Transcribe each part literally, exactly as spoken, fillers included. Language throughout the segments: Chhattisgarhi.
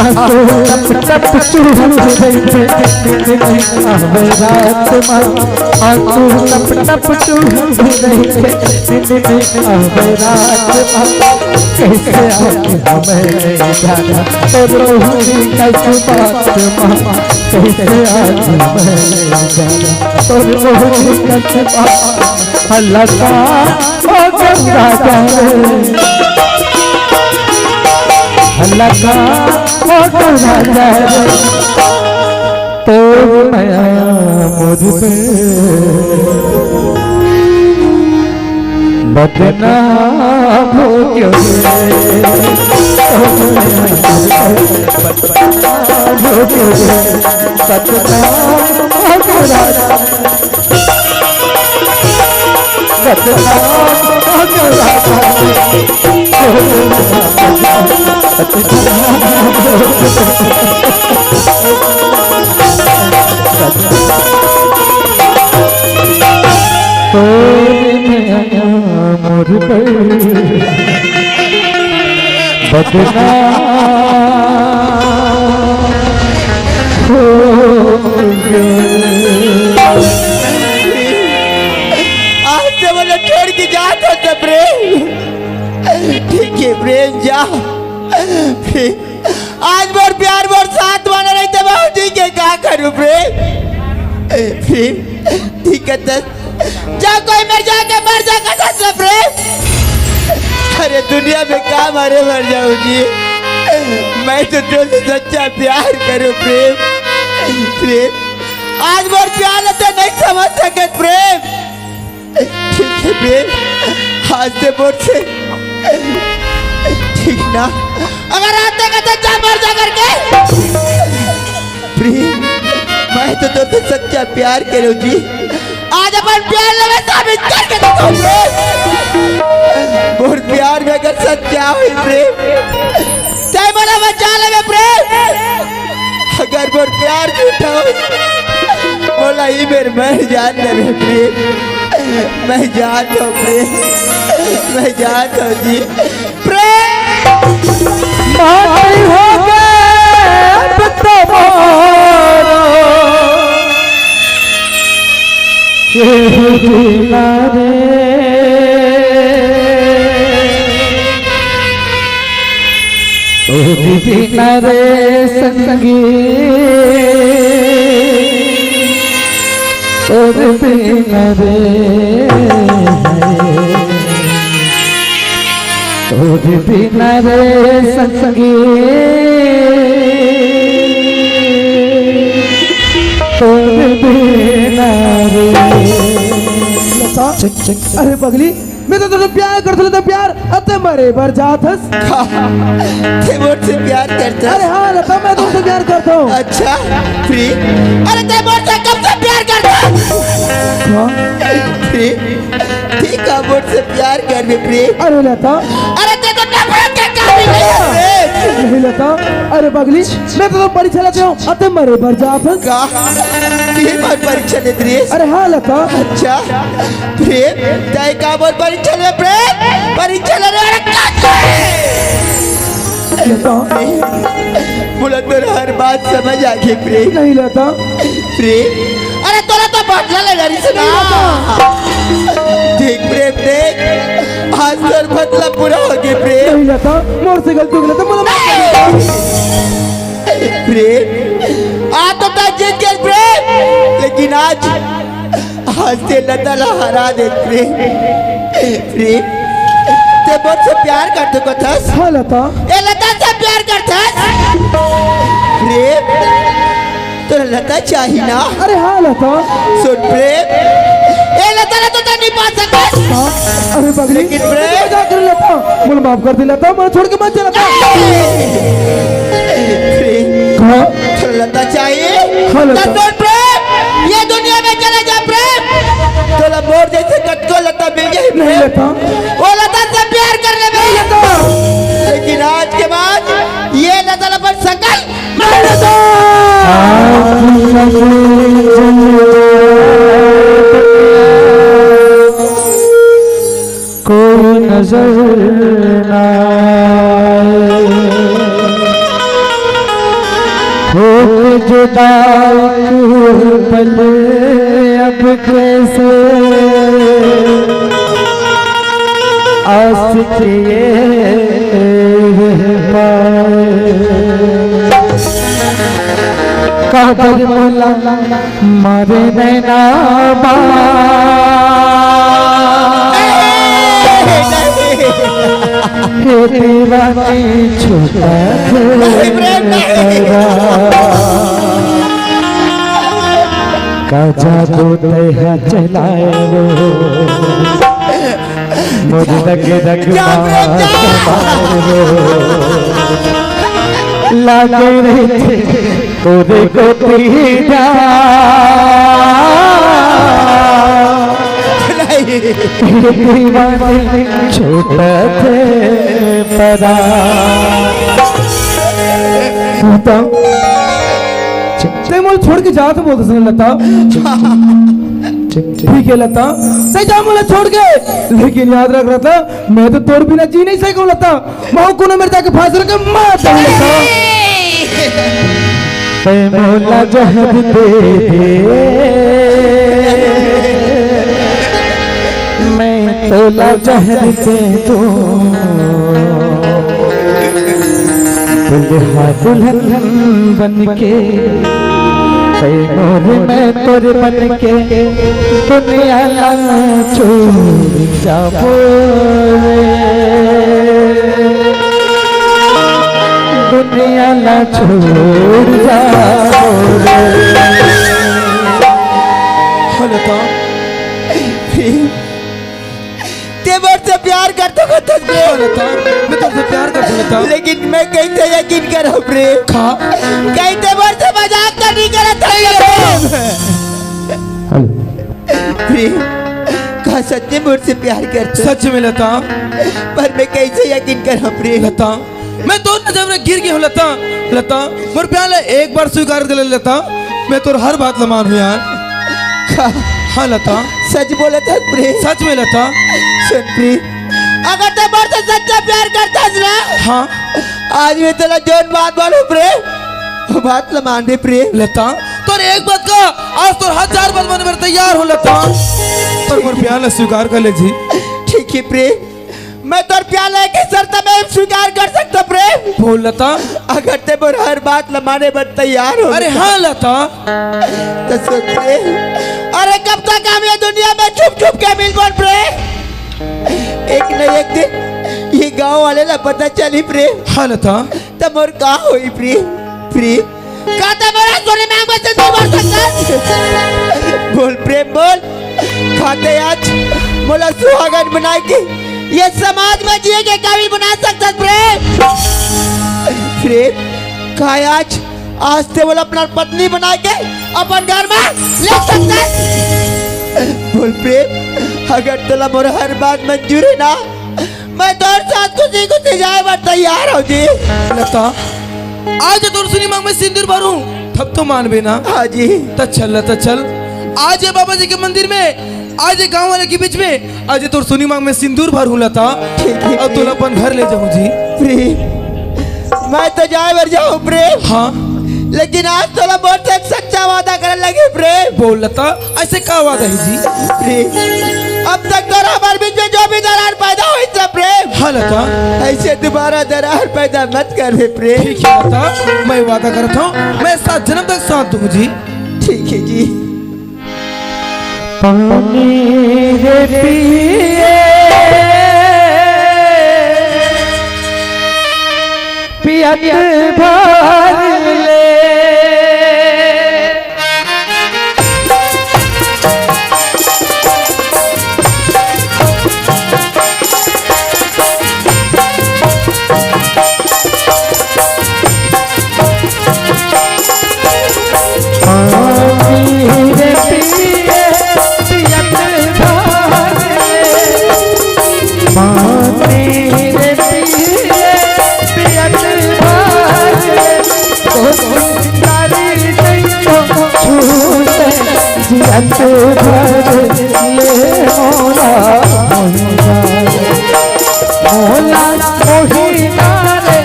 आंसू टप टप चूहत रहिथे, दिन दिन आवे रात मा। आंसू टप टप चूहत रहिथे, दिन दिन आवे रात मा। कैसे आके हमें जाना, तोर मोहनी कैसे बात मा। कैसे आके हमें जाना, तोर मोहनी कैसे बात। हल्ला का ओ गंगा जाने, हल्ला का ओ गंगा जाने, तोर मया मोर पे बदनाम हो गयो रे। तोर मया मोर पे बदनाम हो गयो रे। बदनाम हो गयो रे। मोर पर बदनाम हो गया। आज से मुझे छोड़ के जा सकते प्रेम। ठीक है प्रेम, जा। प्रेम, आज मोर प्यार मोर साथ वाला रहिते, मैं ठीक है का करूं प्रेम? प्रेम, ठीक है, जा कोई मर जाके मर जा, कसम से प्रेम। अरे दुनिया में का मारे मर जाऊं जी, मैं तो तुझसे सच्चा प्यार करूं प्रेम। प्रेम, आज मोर प्यार तो नहीं समझ सके प्रेम। ठीक है प्रेम, आज से मोर से ठीक ना, अगर आज तक तो जा मर जा करके। प्रेम, मैं तो तुझसे सच्चा प्यार करूं जी। आज अपन प्यार लगे साबित करके दिखाऊं प्रेम। मोर प्यार में अगर सच्चा हो प्रेम, तै मोला बचा लेबे प्रेम। अगर मोर प्यार झूठा हो, मोला ही मेर मैं जान देबे प्रेम। मैं जान दो प्रेम, मैं जान दो जी। प्रेम माटी हो गए अब तो मोरो। केहू बिना रे, तोर बिना रे संगी, तोर बिना रे, तोर बिना रे संगी, तोर बिना रे। लता, चेक, चेक। अरे पगली, मैं तो तुझसे प्यार करता हूँ, तो प्यार, अब ते मरे बर जात हस। ते मोर से प्यार करता? अरे हाँ लता, मैं तुमसे प्यार करता हूँ। अच्छा, प्रेम, अरे ते मोर से कब से प्यार करता? हाँ? प्रेम, ठीक है, मोर से प्यार कर बे प्रेम। अरे लता। अरे ते तो नफरत के काबिल नहीं है प्रेम। नहीं लता, अरे पगली, मैं तो परीक्षा लेते हूँ, अब ते मरे बर जात हस। का? ये बात परीक्षा लेत रहे? अरे हाँ लता। अच्छा, प्रेम, तय का मोर परीक्षा ले प्रेम? परीक्षा ले रे, अरे का करे? लता। मोला तोर हर बात समझ आगे प्रेम। नहीं लता। प्रेम, अरे तोला तो बदला लेना रहिस ना। देख प्रेम, देख, आज तोर बदला पूरा होगे प्रेम। नहीं लता, मोर से गलती हो गे लता, मोला माफ कर दे। प्रेम, आज तो तैं जीत गेस प्रेम, लेकिन आज आज तैं लता ला हरा दे प्रेम। प्रेम, तैं मोर से प्यार करथस कथस? हाँ लता। ए लता से प्यार करथस? प्रेम, तोला लता चाही ना? अरे हाँ लता। सुन प्रेम, ए लता ला तो तैं नहीं पा सकस। हाँ, अरे पगली, लेकिन प्रेम, मजाक कर लता, मोला माफ कर दे लता, मोला छोड़ के मत जा लता। प्रेम, हाँ? तोला लता चाही? हाँ लता। तो सुन प्रेम, ये दुनिया में चले जा प्रेम, तोला मोर जैसे कतको लता मिल जाही नहीं प्रेम। लता। वो लता से प्यार कर ले नहीं लता। लेकिन आज के बाद ये लता ला अपन सकल नहीं लता। कोई नजर ना आए। होके जुदा एक पल अब कैसे आशिक ये रह पाए। कादर मौला मारे नैना बा। हे दीवानी छूटा दे तेरा। का जादू तैं हा चलाए वो। मोर रग रग मार मार वो। लागे रे तोरे को पीड़ा। दीवाने छूटत परा। तैं मोला छोड़ के जा तो बोलत हस ना लता। ठीक है लता, तैं जा मोला छोड़ के, लेकिन याद रख लता, मैं तो तोर बिना जी नहीं सकूं लता। महूं कोनो मेर जाके फांसी लगा के मर जाऊं लता। तैं मोला जहर दे दे, मैं तोला जहर दे दूं। दुल्हा दुल्हन बन के तैं मोर, मैं तोर बन के दुनिया ला छोड़ जाबो रे। दुनिया ला छोड़ जाबो रे। हो लता, तैं मोर से प्यार करथस कथस बे। हो लता, मैं तोर से प्यार करथों लता। लेकिन मैं कइसे यकीन करंव रे? का? कहीं तैं मोर से मजाक तो नहीं करत हस बे? प्रेम, का सच में मोर से प्यार करथस? सच में लता। पर मैं कइसे यकीन करंव प्रेम? लता, मैं तोर नजर में गिर गे हंव लता। लता, मोर प्यार ला एक बार स्वीकार कर ले लता, मैं तोर हर बात ला मानहूं यार। का? हाँ लता। सच बोलत हस प्रेम? सच में लता। सुन प्रेम, अगर तैं मोर से सच्चा प्यार करथस ना, हाँ। आज मैं तोला जोन बात बोलूं प्रेम, वो बात ला मान बे प्रेम। लता, तोर एक बात का आज तोर हजार बात माने बर तैयार हंव लता। पर मोर प्यार ला स्वीकार कर ले जी। ठीक है प्रेम, मैं तोर प्यार ला एक शर्त में स्वीकार कर सकथों प्रेम। बोल लता। अगर तैं मोर हर बात ला माने बर तैयार हस। अरे हाँ लता। तो सुन प्रेम, अरे कब तक हम ये दुनिया में छुप छुप के मिलबो प्रेम? एक न एक दिन ये गांव वाले ला पता चलही प्रेम। हाँ लता। त मोर का होही प्रेम? प्रेम, का तैं मोर सुनी मांग में सिंदूर भर सकथस? बोल प्रेम बोल, का तैं आज मोला सुहागन बनाए के ये समाज में जिए के काबिल बना सकथस प्रेम? प्रेम, का आज आज तैं मोला अपन पत्नी बनाए के अपन घर में ले सकथस? बोल प्रेम, अगर तोला मोर हर बात मंजूर हे ना, मैं तोर साथ खुशी खुशी जाए बर तैयार हंव जी। लता, आज तोर सुनी मांग में सिंदूर भरूं, तब तो मानबे ना? हाँ जी। त चल लता चल, आज ये बाबा जी के मंदिर में, आज ये गांव वाले के बीच में, आज ये तोर सुनी मांग में सिंदूर भरूं लता। ठीक है। अउ तोला अपन घर ले जाहूं जी। प्रेम, मैं तो जाए बर जाहूँ प्रेम। हाँ। लेकिन आज तोला मोर से एक सच्चा वादा करे लगही प्रेम। बोल लता, ऐसे का वादा हे जी? प्रेम, अब तक तोर हमर बीच में जो भी दरार पैदा होइस ना प्रेम, हाँ लता। ऐसे दोबारा दरार पैदा मत करबे प्रेम। ठीक हे लता, मैं वादा करत हँव, मैं सात जनम तक साथ दूँ जी। ठीक हे जी। पानी रे पिए, पियत भर ले। पानी रे पिए, पियत भर ले। पानी रे पिए, पियत भर ले। ओ सुंदरी तैको छूटे, जियत भर ले मोला मोहिना। मोला मोहिना रे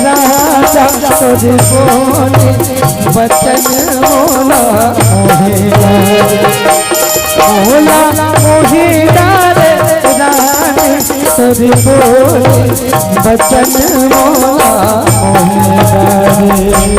राजा तोरे बोले बचन मोला मोहिना। मोला मोहिना रे रानी तोरे बोले बचन मोला मोहिना रे।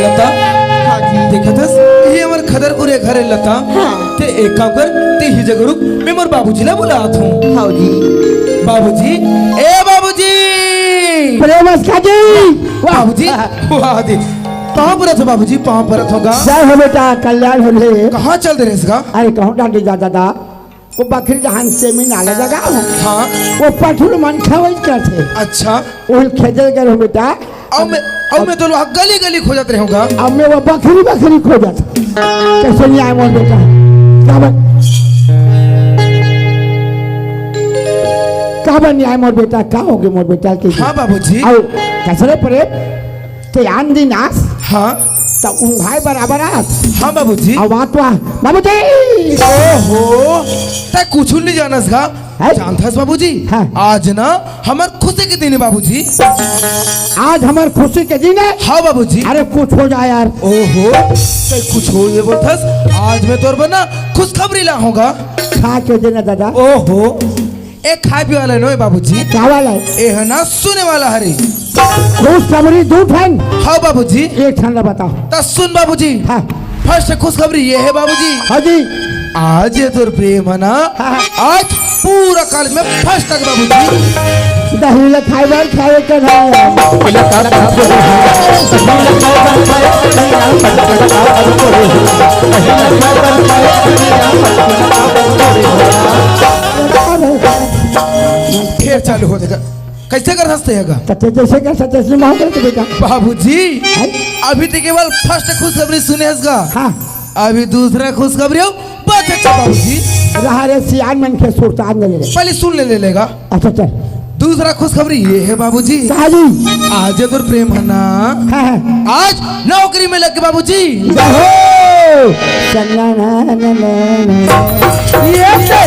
लता, हाँ जी। देखत हस, ये हमर खदरपुर के घर हे लता। हाँ। ते एक काम कर, ते ही जगह रुक, मैं मोर बाबूजी ला बुलात हँव। हाँ जी। बाबूजी, ए बाबूजी। प्रेम से जी। बाबूजी, वाह दे। पाँव परत हँव बाबूजी, पाँव परत हँव गा। जय हो बेटा, कल्याण हो ले। कहाँ चल दे रहेस गा? अरे कहूँ डांडी जा दादा, वो बखरी जहाँ सेमी नाला जगह हो। हाँ। वो पठरू मन खवई करथे। अच्छा। वो खेजल कर हो बेटा। अब मैं, अब मैं तो लोग गली गली खोजत रहूँगा। अब मैं वो बखरी बखरी खोजत। कैसे नहीं आए मोर बेटा? काबर, काबर नहीं आए मोर बेटा? का हो गे मोर बेटा के? हाँ बाबूजी। आओ, कसरे परे? ते आन दिन आस। हाँ। त उंघाय बराबर आस। हाँ बाबूजी। अब आत वा, बाबूजी। ओहो, तैं कुछु नहीं जानस गा? हैं? जानथस बाबूजी? हाँ। आज ना हमर खुशी के दिन हे बाबूजी। आज हमर खुशी के दिन हे? हाँ बाबूजी। अरे कुछ हो जाए यार। ओहो, तैं कुछ हो ये बोलथस? आज मैं तोर बर ना खुशखबरी लाहूँगा। खा के देना दादा। ओहो, ए खाए पिए वाला नोहे बाबूजी। का वाला हे? ए ह ना सुने वाला हरे। खुशखबरी दू ठन। हाँ बाबूजी। एक ठन ला बताओ। त सुन बाबूजी। हाँ। First खुशखबरी ये हे बाबूजी। हाँ जी। आज ये तोर प्रेम हे ना, हाँ, हाँ। आज पूरा college में first आ गे बाबूजी। दही ला खाए बर खाए के नहीं। फिर चालू हो जाएगा। कैसे कर सकते हैं गा? त ते जैसे कर सकते हैं, मैं करते बेटा। बाबूजी, हैं? अभी ते केवल first खुशखबरी सुने हस गा। हाँ। अभी दूसरा खुशखबरी हो, बहुत अच्छा बाबूजी। रहा रे सियान मन के सुरतान दे ले। पहले सुन ले, ले लेगा। अच्छा चल। दूसरा खुशखबरी ये हे बाबूजी। का जी? आज तोर प्रेम हे ना। हाँ, हाँ। आज नौकरी में लग गे बाबूजी। जय हो। सन्ना ना ना ना ना। ये से।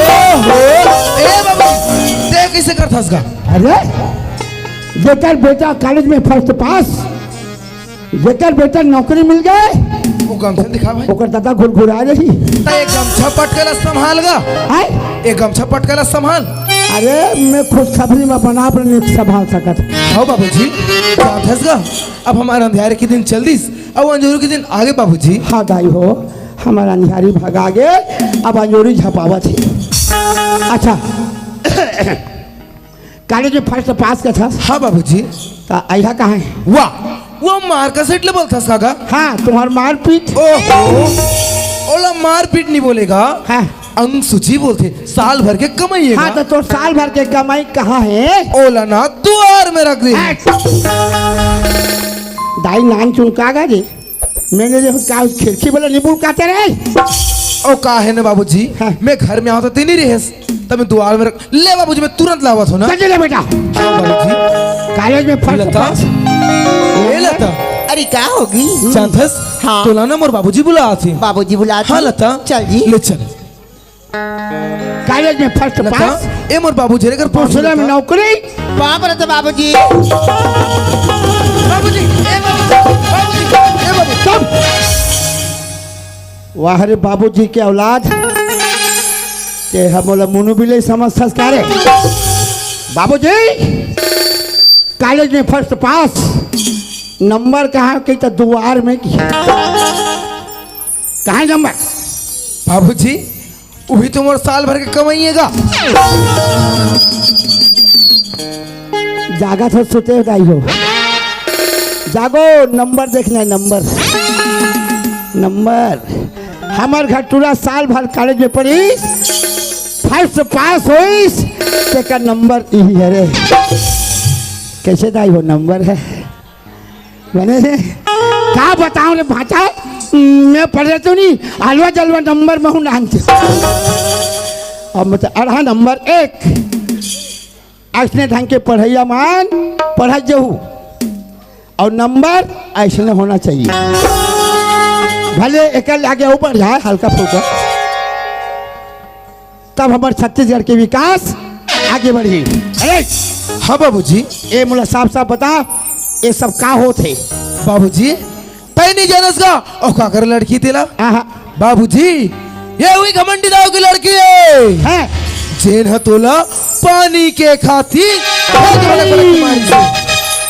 ओहो, ए बाबू, ते कैसे करथस गा? अरे, जेकर बेटा college में first pass, जेकर बेटा नौकरी मिल जाए, वो गमछा दिखा भाई। ओकर दादा घुरघुरा रही। त एक गमछा पटकला संभाल गा। आय? एक गमछा पटकला संभाल। अरे, मैं खुशखबरी में बना पर नहीं संभाल सकत। हव बाबूजी, जानथस गा, अब हमर अंधियारी के दिन चल दिस, अब अंजोरी के दिन आगे बाबूजी। हाँ दाई हो, हमर अंधियारी भगा गे, अब अंजोरी झपावत हे। अच्छा, कॉलेज में फर्स्ट पास करथस? हाँ बाबूजी। त अइहा कहाँ हे? वाह, वो मार का सेट ले बोलथस का गा? हाँ, तुम्हार मारपीट। ओहो, ओला मारपीट नहीं बोले गा। हाँ। अंगसूची बोलथे, साल भर के कमई हे हाँ, गा। त तोर साल भर के कमई कहाँ हे? ओला ना दुवार में रख दे। हाँ। दाई नान चुनका गा जी। मैंने देखो का उस खिड़की वाला नींबू काटे रे। ओ का हे ना बाबूजी, हाँ। मैं घर में आवत तो नहीं रहेस, तब मैं दुवार में रख ले बाबूजी, मैं तुरंत लावत हूँ ना। जल्दी ले बेटा। हाँ बाबूजी। कॉलेज में फर्स्ट लता, पास। ए लता। अरे का होगे? जानथस? हाँ। तोला ना मोर बाबूजी बुलाथे। बाबूजी बुलाथे? हाँ लता। चल जी। ले चल। कॉलेज में फर्स्ट लता, पास। ए मोर बाबूजी रे, कर दूसरा में नौकरी। बाप रे तो बाबूजी। बाबूजी, ए बाबूजी, बाबूजी, ए बाबू। चुप। वाह रे बाबूजी के औलाद। ते हमला मुनु बिले समझथस का रे? बाबूजी, कॉलेज में फर्स्ट पास। नंबर कहाँ के त दुवार में की। कहाँ नंबर? बाबूजी, उही तो मोर साल भर के कमई हे गा। जागा थो सुते दाई हो। जागो, नंबर देखना हे, नंबर। नंबर। हमर घर टूरा साल भर कॉलेज में पढ़िस, फर्स्ट पास होइस, तेकर नंबर इही हरे। कैसे दाई हो, नंबर हे? मैंने का बताऊं रे भांचा, मैं पढ़े तो नहीं, अलवा जलवा नंबर महू नानते। अब मतलब अड़हा नंबर एक, अइसने ढंग के पढ़इया मन पढ़त जहू, अउ नंबर अइसने होना चाहिए, भले एकर आगे अउ बढ़ जाए हल्का फुल्का। तब हमर छत्तीसगढ़ के विकास आगे बढ़ही। अरे हाँ बाबूजी। ए मोला साफ साफ बता, ये सब का होत हे? बाबूजी, तैं नहीं जानस का? ओ काकर लड़की तेला? आहा। बाबूजी, ये उही घमंडी दाऊ की लड़की हे। हैं? जेन ह तोला पानी के खातिर फेंक वाला करके मारिस हे।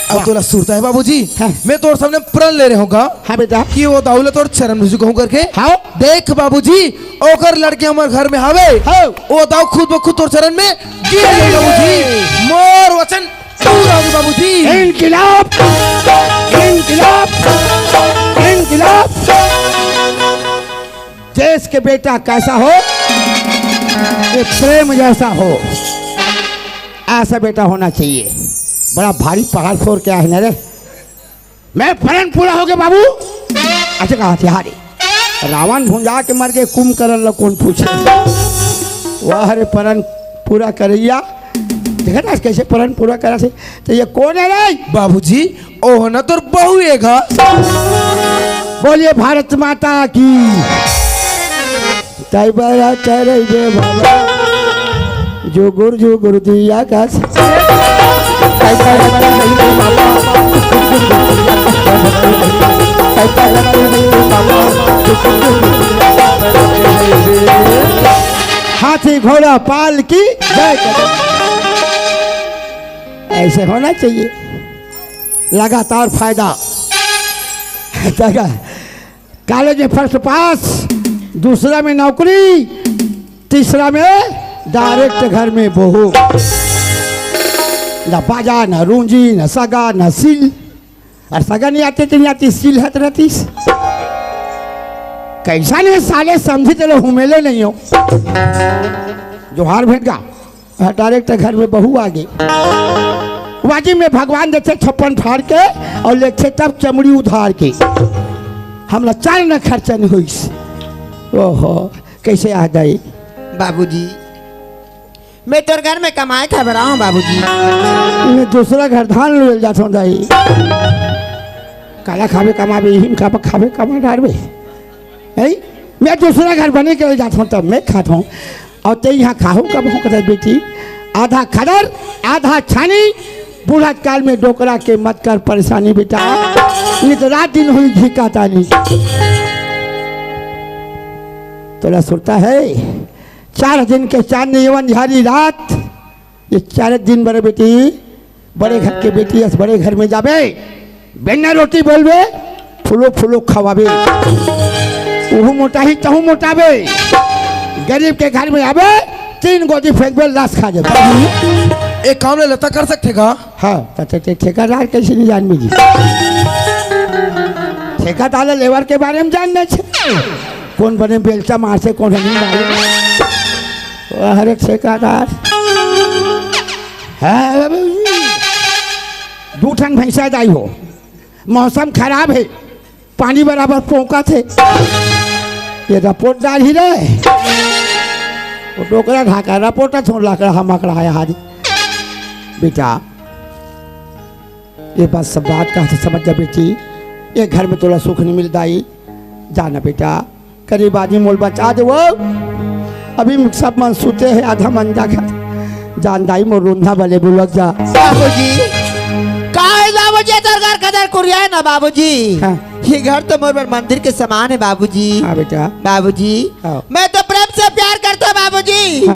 अब वाह। तोला सुरता हे बाबूजी? हाँ। मैं तोर सामने प्रण ले रहे हूँ का? हाँ बेटा। कि वो दाऊ ला तोर चरण में झुकाऊं करके? हाँ। देख बाबूजी, ओकर लड़के हमर घर में हवे। हाँ। वो दाऊ खुद ब खुद तोर चरण में गिर जाही बाबूजी। मोर वचन पूरा होही बाबूजी। इंकलाब, इंकलाब, इंकलाब। देश के बेटा कैसा हो, ये प्रेम जैसा हो, ऐसा बेटा होना चाहिए। बड़ा भारी पहाड़ फोर के आए हे ना रे। मैं प्रण पूरा होगे बाबू। अच्छा कहा थे, हाँ रे। रावण भुंजा के मर गे, कुंभकर्ण ला कोन पूछे? वाह रे, प्रण पूरा करइया। देखा ना कैसे प्रण पूरा करा थे। तो ये कोन हे रे? बाबूजी, ओह ना तोर बहू हे गा। बोलिए भारत माता की। तै बरा चरइबे बाबा, जुगुर जुगुर दिया कस। हाथी घोड़ा पाल की जय। ऐसे होना चाहिए, लगातार फायदा। कॉलेज में फर्स्ट पास, दूसरा में नौकरी, तीसरा में डायरेक्ट घर में बहू। ना बाजा, ना रूंजी, ना सगा, ना सील। अउ सगा नहीं आते तो नहीं आती, सील हत रहतीस। कैसा नहीं साले समझी तेला हुमेले नहीं हो। जोहार भेंट गा। हाँ, डायरेक्ट घर में बहू आ गे। वाजिब में भगवान देथे छप्पन फाड़ के अउ लेथे तब चमड़ी उधार के। हमला चार न खर्चा नहीं होइस। ओहो, कैसे आ गए? बाबूजी, मैं तोर घर में कमाए खाए बर आऊं बाबूजी। मैं दूसरा घर धान लुए जात हूं दाई। काला खाबे कमाबे, इही में खाबे, खाबे कमा डारबे। हैं? मैं दूसरा घर बने के जात हूँ, तब मैं खात हूँ। अउ ते यहाँ खाहू कब हूँ, कहता बेटी, आधा खदर, आधा छानी, बूढ़ा काल में डोकरा के मत कर परेशानी बेटा, नहीं तो रात दिन हुई झिका तानी। तोला सुरता है, चार दिन के चांदनी एवं झारी रात, ये चार दिन बर बेटी, बड़े घर के बेटी अस बड़े घर में जाबे, बेन्ना रोटी बोलबे, फूलो फूलो खवाबे। उहू मोटाही, तहू मोटाबे। गरीब के घर में आबे, तीन गोदी फेंकबे, लाश खा जाबे। एक काम ले लेता कर सकथे का? हाँ, त, त, त, ठेकेदार कैसे नहीं जान में जी? ठेकेदार ले लेबर के बारे में जान नहीं छे। कौन बने बेलचा मार से, कौन नहीं मारे। अरे ठेकेदार। हाँ, बाबू जी। दू ठन भैंसा दाई हो। मौसम खराब है, पानी बराबर पोंकत हे। ये रपोट डालही रे। वो डोकरा ढाका रपोट थोड़ लाकड़ा हम अकड़ा है हारी। बेटा, ये बात सब बात कहा से समझ जा बेटी, ये घर में तोला सुख नहीं मिलता ही। जाना बेटा, करीब आदमी मोल बचा दे वो। अभी सब मन सुते हैं, आधा मन जागा। जान दाई मोर रुंधा बले बुलक जा। बाबूजी, का है बाबूजी? तोर घर कदर कुरिया है ना बाबूजी। हाँ। ये घर तो मोर बर मंदिर के समान है बाबूजी। हाँ बेटा। बाबूजी, हाँ। मैं तो प्रेम से प्यार करता